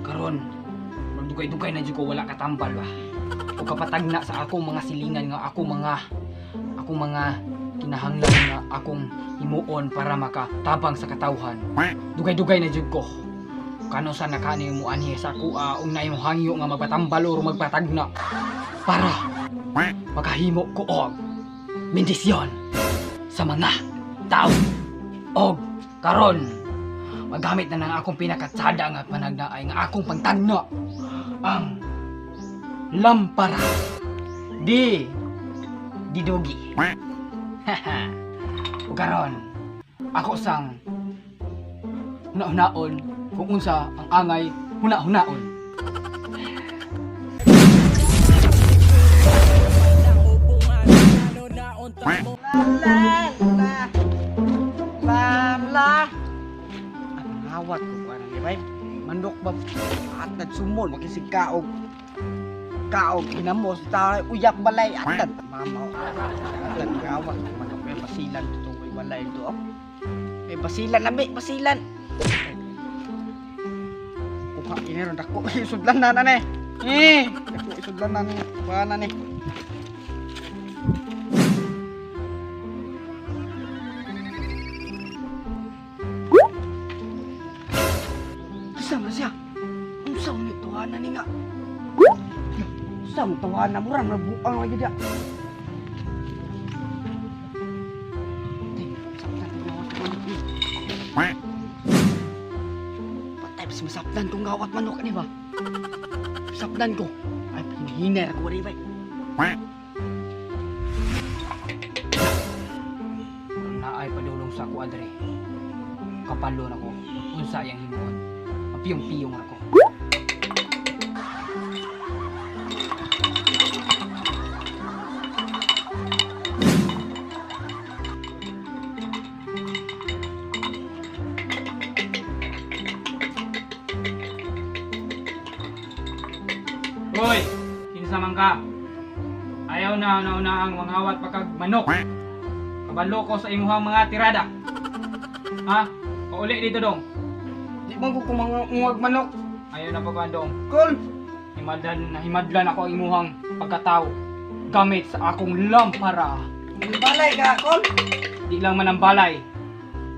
Karon, magdugay-dugay na jud ko wala katambal ba. O kapatagna sa akong mga silingan nga akong mga kinahanglan nga akong himuon para makatabang sa katawhan. Dugay-dugay na jud ko. Kano sa nakani mo anhi sa kuha ug naay hangyo nga magpatambal or magpatagna para makahimo ko og bendisyon sa mga tao. Og karon magamit na ng akong pinakatsada nga panagnaay nga akong pangtagna, ang lampara di didugi. Ug karon ako sang huna-hunaon kung unsa ang angay huna-hunaon. La la la la. Ang hawat ko pa nang ibay. Mandok ba atad sumol makisig kaog. Kaog ginamos ta uyak balay atad mama. Atad gawat manok may basilan to may balay to. May basilan na may basilan. Kuha ini ron dako isudlan na na ni. Eh, dako isudlan na ni. Kuha na ni. Asa man siya? Unsa man ni tuwana ni nga? Unsa man tuwana mura nabuang lagi dia. Tay, saplan ko gawat manok ni. Patay pa si masaplan kong gawat manok ani ba? Saplan ko. Ay, hinhiner ko rin ba? Naay padulong sa ako adre. Kapalo na ko. Unsa yang himuon. Mapiyong-piyong ra ko. Hoy, kinsa man ka? Ayaw na na ang mangawat pagkag manok. Kabalo ko sa imuhang mga tirada. Ha? Pauli dito dong. Di man ko kumangungag manok. Ayaw na pagkuhan dong. Kol! Himadlan, nahimadlan ako ang imuhang pagkatao gamit sa akong lampara. Balay ka, kol! Di lang man ang balay.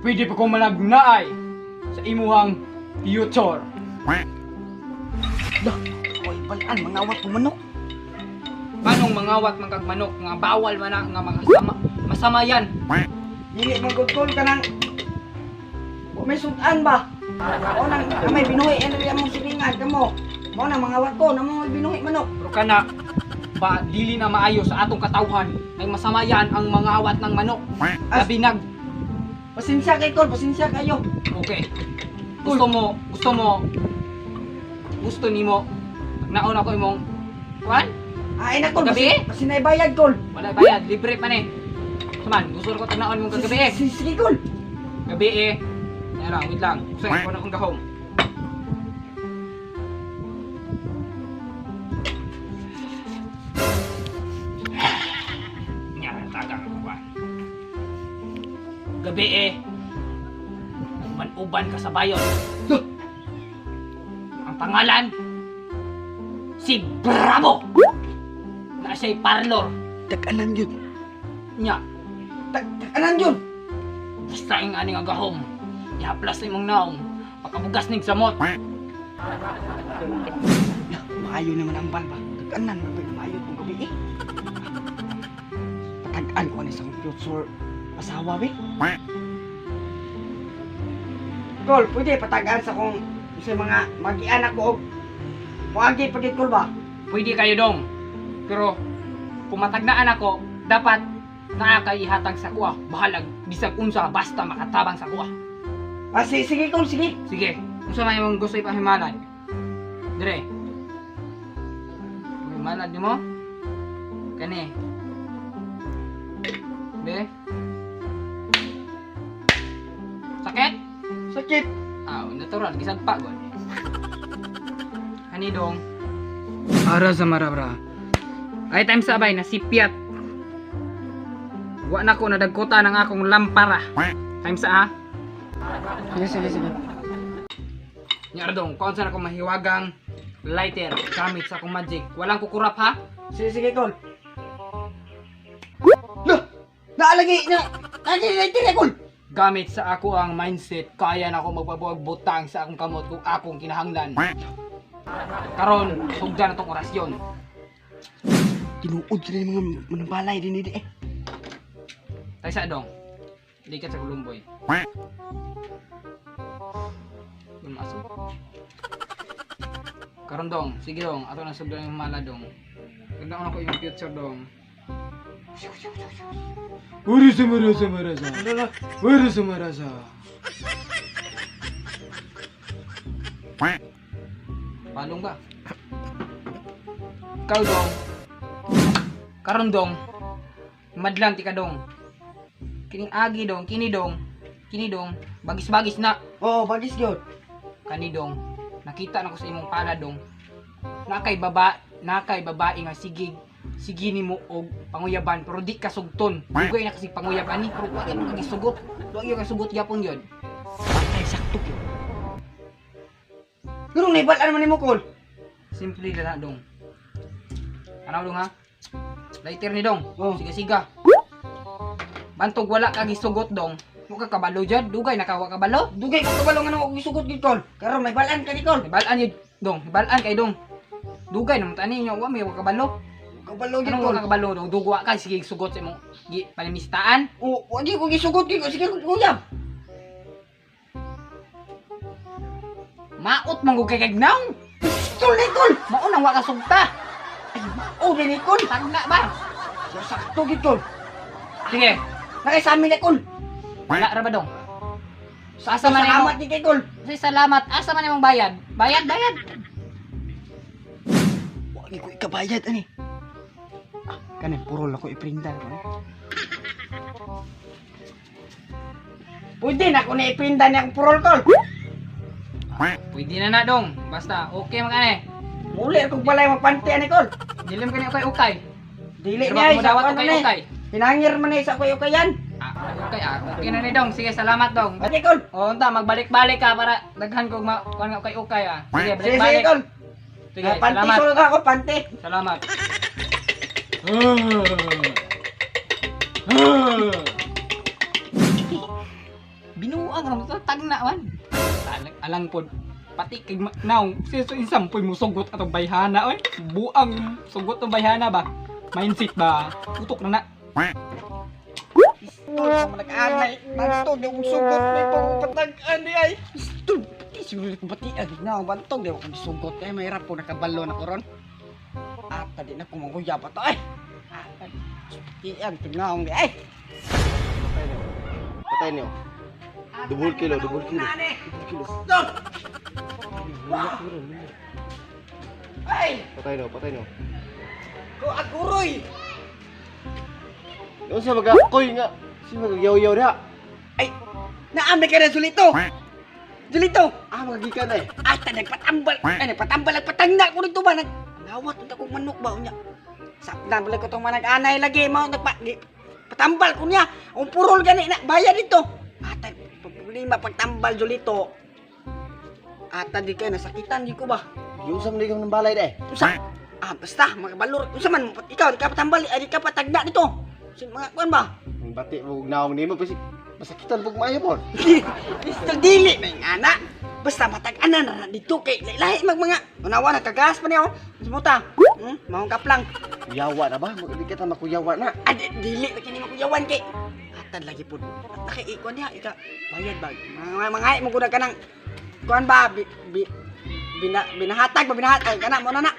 Pwede pa ko managnaay sa imuhang future. Lah, oy, balaan, mangawat ko manok. Manong mangawat man kag manok nga bawal man na nga mga masama yan. Dili man gud kol kanang wa may sudan ba? Mao nang may binuhi ano rin among silingan kamo. Mao nang mangawat ko namo may binuhi manok. Pero kana ba dili na maayo sa atong katawhan ay masama yan ang mangawat ng manok. Labi nag Pasensya kay kol, pasensya kayo. Okay. Gusto nimo naon ako imong kuan? Ay na kol, Gabi? basin bayad kol. Wala bayad, libre pa ni. Suman, gusto ko tagnaon mong kagabi eh. Sige kol. Gabi eh. Yan lang, wait lang. Gusto ko na akong gahom. Nya, tagang ko kuan. Gabi eh. Uban-uban ka sa bayon. Ang pangalan, si Bravo! Na siya'y parlor. Tag-anan yun. Nya, Tag-anan yun. basta yung aning agahom. Ihaplas na imong naong. Pagkabugas ning samot. Lah, maayo naman ang balba. Tag-anan man ba maayo tong gabi eh. Patag-an ko ani sa akong future asawa be. Kol, pwede patagaan sa kong sa mga magianak ko og moagi pagit kol ba? Pwede kayo dong. Pero kung matagnaan ako, dapat naa kay ihatag sa kuha. Bahalag bisag unsa basta makatabang sa kuha. Ah, sige kol, sige. Sige, unsa man imong gusto ipahimalan? Dire. Himalan nimo? Kani. Be. Sakit? Sakit. Ah, natural gisagpa gud. Ani dong. Ara sa marabra. Ay time sabay nasipyat. Wa na ko nadagkutan ang akong lampara. Time sa ah. Sige, sige, sige. Nya dong, kung saan ako mahiwagang lighter gamit sa akong magic. Walang kukurap ha. Sige, sige, Kol. Lah! Naalagi na! Naalagi na itire, Kol! Gamit sa ako ang mindset, kaya na ako magbabuag butang sa akong kamot kung akong kinahanglan. Karon, sugdan na tong orasyon. Tinuod sila yung mga manambalay din eh. Tay sa dong. Likat sa kulumboy. Yun maso. Karon dong, sige dong, ato na sugdan yung mala dong. Ganda ko yung future dong. Urasa marasa marasa. Urasa marasa. Palong ba? Ikaw dong. Karon dong. Madlang ti ka dong. Kining agi dong, kini dong, kini dong, bagis-bagis na. Oo, bagis yun. Kani dong, nakita na ko sa imong pala dong. Nakay baba, nakay babae nga sige sige nimo og panguyaban pero di ka sugton. Dugay na kasi panguyab ani pero wa gyud ka gisugot. Wa gyud ka sugot gyapon gyud. Patay, sakto yun. Ganun, naibalaan man mo, Kol. Simple lang na dong. Ano dong ha? Lighter ni dong. Oh. Siga siga. Bantog wala ka gisugot dong. Mo ka kabalo jud, dugay na ka wa kabalo. Dugay ko kabalo nga nang gisugot gid, Kol. Karon may balaan ka ni Kol. Ibalaan yun, dong. Ibalaan kay dong. Dugay naman tani nyo, wa may wa kabalo. Kabalo gid, Anong Kol. wa kabalo dong? Dugwa ka sige sugot sa imong gi panamistaan. Oo, wa gyud ko gisugot gid ko. Sige, kuyab. Maot man gud kay kagnaw. Pistol ni Kol. Mao nang wa ka sugta. Ay, mao din ni Kol. Tagna ba? So, sakto gid, Kol. Sige. Nakay sa amin ni Kol. Wala ra ba dong? Asa man Salamat imong gid kay Kol. Sige, salamat. Asa man imong bayad? Bayad, bayad. Wa gyud ko ikabayad ani. Ah, kanin purol ako iprindan ko. Pwede na ako na iprindan akong purol, Kol. Pwede na na dong. Basta okay man kani. Muli akong balay magpanti ani, Kol. Dili man kani ukay-ukay. Dili Pero niya baka sa mo dawat ano na. ukay-ukay. Hinangir man eh sa ukay yan. Ah, ukay ah. Okay na ni dong. Sige, salamat dong. Ate, Kol. O, unta, magbalik-balik ka para daghan kog ma kuan nga ukay-ukay ah. Sige, Sige, sige, balik-balik. Kol. Sige, Ah, panty salamat. sulod ako, panty. Salamat. Binuang ra mo to tagna man. Alang, alang pod pati kay naw siya so insampoy mo sugot atong bayhana oy. Buang sugot tong bayhana ba? Mindset ba? Utok na na. Pistol sa nag-anay. Bantog, di akong sugot. May pangpatag-an di ay. Pistol. Pati siguro ko batian. Na, bantog, di akong sugot. Ay, mahirap po nakabalo na ko ron. Ata, di na kumanguya pa to ay. Ata, batian, tignaong di ay. Patay niyo. Double kilo, double kilo. Double kilo. Stop! Ay! Patay niyo, patay niyo. Ko aguroy! Yung sa mga koy nga, si mga yaw-yaw diha. Ay! Naami ka na, Zulito! Zulito! Ah, mga gikan eh. Ata, nagpatambal! Ay, nagpatambal, nagpatangna ko nito ba? Nag Nawat unta kong manok ba unya? Sakdan balik ko tong manag-anay lagi mao nagpa gi, patambal ko niya. Ang purol gani na bayad dito. Ata, problema pagtambal Julito. Ata di kay nasakitan di ko ba? Yung sa mga ng balay dai. Usa. Ah, basta makabalor. Unsa man ikaw di ka patambal, ay di ka patagna dito. Sa mga kuan ba? Ang bati mo naong nimo kasi masakitan pug maayo pod. Pistol dili may ngana. Basta matag-anan na na dito kay lahi mag mga unawa na kagas pa niya oh. Sumuta. Maong kaplang. Yawa na ba? Di kita makuyawa na. Ah, dili na kini makuyawan kay atad lagi pud. Nakaikon niya ika bayad ba? Mga mga mo gud ka nang kuan ba bi, bi, binahatag ba binahatag kana mo na na.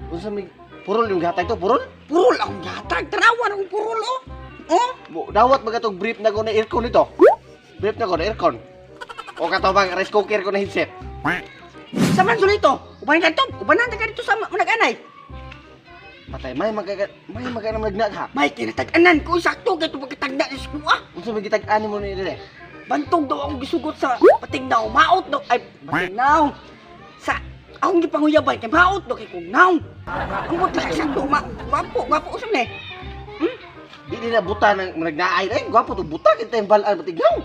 Unsa may purol yung gatay to, purol? Purol akong gatag tanawan akong purol oh. Oh, Mo dawat ba katong brief na ko na aircon nito? Brief na ko na aircon. O kato bang rice cooker ko na headset. sa man sulito. Uban ka to, ubanan ta ka dito sa manag-anay. Patay may magka may magka na magnag ha. May kinatag-anan ko sakto kay tubag katagna ni ah. Unsa may gitag-ani mo ni dire? Bantog daw akong gisugot sa patignaw, maot daw ay patignaw. Sa akong gipanguyabay kay maot daw kay kong naw. Ang buta sakto ma gwapo, gwapo usab ni. Di na buta ng nagnaay ay gwapo to buta kita yung balaan patignaw.